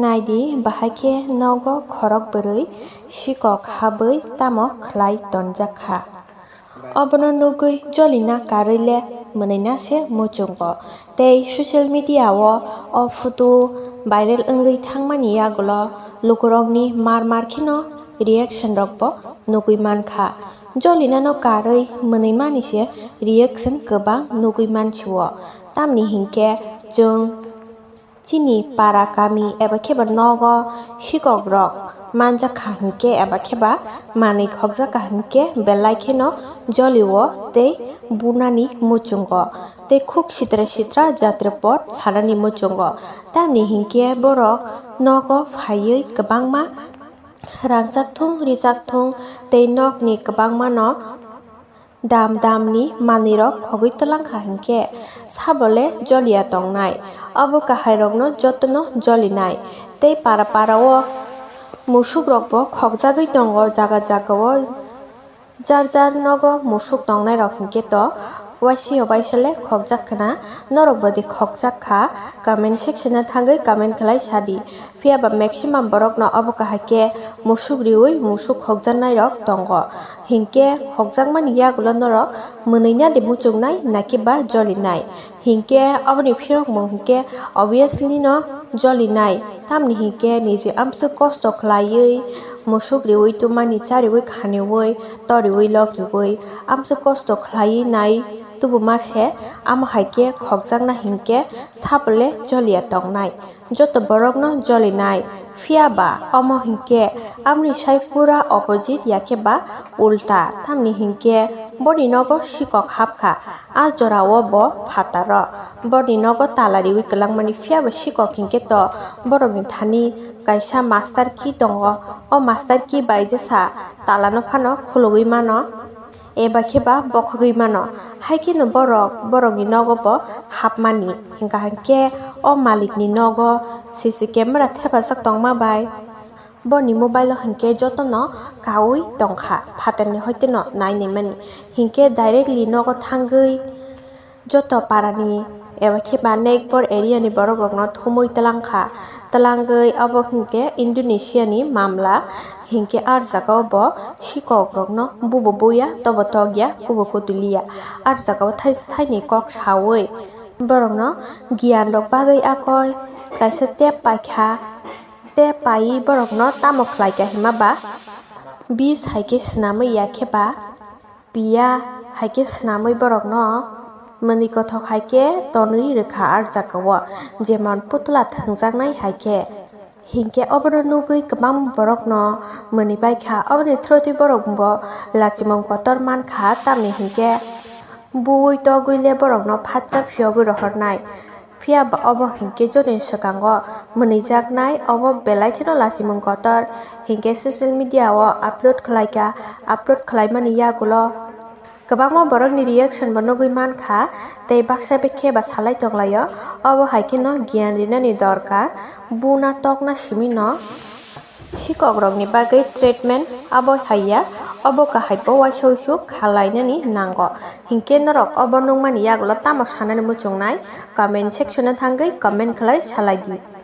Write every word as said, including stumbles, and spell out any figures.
Naidi, bahai khe nogo khorok bwrwi sikok habwi tamo khlai tonjak kha. Obono nugwi jolina karwi le mwnwina se muchungo. Tei social media o o photo viral wngwi thangmani yagulo lukurokni mar mar kheno reaction rokbo nugwi mankha. Jolinano karwi mwnwimani se reaction kwbang nugwi mansio. Tamni hinkhe chwng chini para kami eba kheba nogo sikok rok manjak kha hinkhe eba kheba manwi khokjak kha hinkhe belai kheno jolio tei bunani muchungo tei khuk sitra sitra jatra pot sanani muchungo. Tamni hinkhe borok nogo phaiwi kwbangma rangchak thung rijak thung tei nokni kwbangmano dam damni manwirok khogwi twlang kha hinkhe sabo le joliya tongnai. Obo kahairokno jotono jolinai tei para para o musukrokbo khokjagwi tongo jaga jaga o. Jar jar nogo musuk tongnairok hinkhe to waisi waisa le khokjak khna, norok bodi khokjak kha comment section o thangwi comment khlai sadi. Phiya ba maximum borokno obo kahai khe musuk riui musuk khokjaknairok tongo. Hinkhe khokjakmani yagulo norok mwnwina de muchungnai naki ba jolinai? Hinkhe oboni phirokmung hinkhe obviously no jolinai. Tamni hinkhe niji amswk kosto khlaiwi musuk riui twmani chariui khaniui toriui lok riui amswk kosto khlaiwi nai tubuma se, amo hai khe khokjakna hinkhe sabo le joliya tongnai. Joto borokno jolinai. Phiya ba omo hinkhe amoni sai pura opposite ya khe ba ulta. Tamni hinkhe boni nogo sikok hapkha. A jorao bo phataro. Boni nogo tala riui kwlangmani, phiya ba sikok hinkhe to borokni thani kaisa master key tongo. O master key bai jesa talano phano khulugui mano. Eba khe ba bokhogwi mano. Hai kheno borok borokni nogo bo hapmani. Hinkha hinkhe o malikni nogo C C camera thepajak tongma bai boni mobile o hinkhe jotono kaui tongkha, phatarni hoiteno nai naimani. Hinkhe directly nogo thangwi joto parani eba khe ba nekbor area ni borok rokno thumui twlang kha. Twlangwi obo hinkhe Indonesia ni mamla. Hinkhe ar jaga o bo sikok rokno bubo buya, tobo tokya, kubo kutiliya. Ar jaga o thaisa thaini kok saui borokno giyan rok bagwi akoi kaisa tep paikha. Tep paiwi borokno tamo khlaikha hima ba bis hai khe swnamwi ya khe ba piya hai khe swnamwi borokno mwnwi kothok hai khe tonwi rwkha ar jaga o, jemon putla thwngjaknai hai khe. Hinkhe obono nugwi kwbangma borokno mwnwi paikha. Oboni through twi borok bo lachimung kotor mankha, tamni hinkhe buui togwi le borokno phatsa phiyogwi rohornai. Phiya ba obo hinkhe jotoni swkango mwnwijaknai, obo belai kheno lachimung kotor. Hinkhe social media o upload khlaikha, upload khlaimani yagulo kwbangma borokni reaction bo nugwi mankha, tei baksa bekhe ba salai tonglaio. Obo hai kheno giyan rinani dorkar, buna tokna simi no sikok rokni bagwi treatment abo hai ya, obo kahai bo waisa uisu khalainani nango. Hinkhe norok obo nukmani yagulo tamo sanani muchungnai? Comment section o thangwi comment khlai salai di.